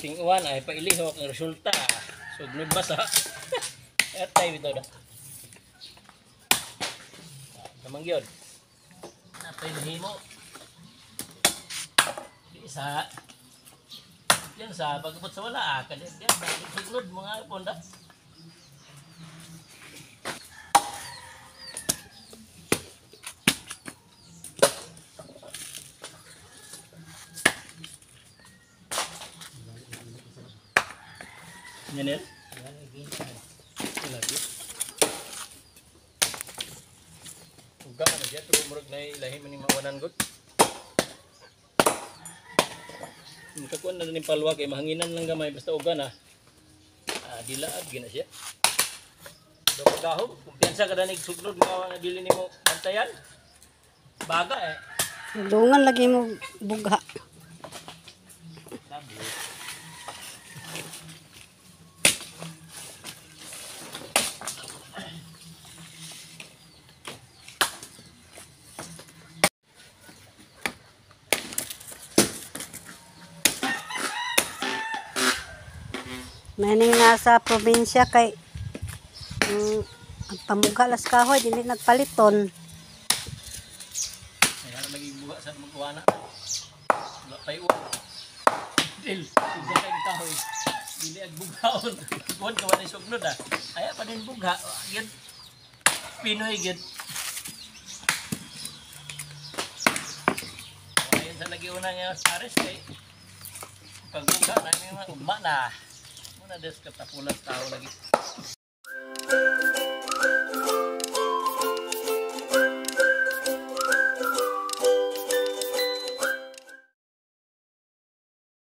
Tinguan ay pailihok ang resulta. Sugnod basa. At tayo ito da. Kamang yun. Napay nahimo. Di sa yan sa pagabot sa wala ah. Kaya yan, sugnod mga ponda. Yan. Lagi. Uga na siya, pero murag na ilahi man yung mawanan god. Kakuan na rin palwa kay mahanginan lang gamay basta uga na. Ah, dilaab gina siya. Do pagahom, kumpiyansa ka danig sugnod mga dili nimo bantayan. Baga eh. Dungan lagi mo bugha. Sabi. Maning nasa probinsya kay ang pamugha las kahoy dili nagpaliton. Ay, na lagi buha sa magkuha na. Wala pa'y uwan. Dil, uga kay kahoy. Dili ag bughaon. Kuan ka wala sugnod ah. Aya pa din bugha. Gyud Pinoy gyud. Ayon sa lagi una nga pares kay pagbugha na may mga ugma na. Muna des katapulas tao lagi.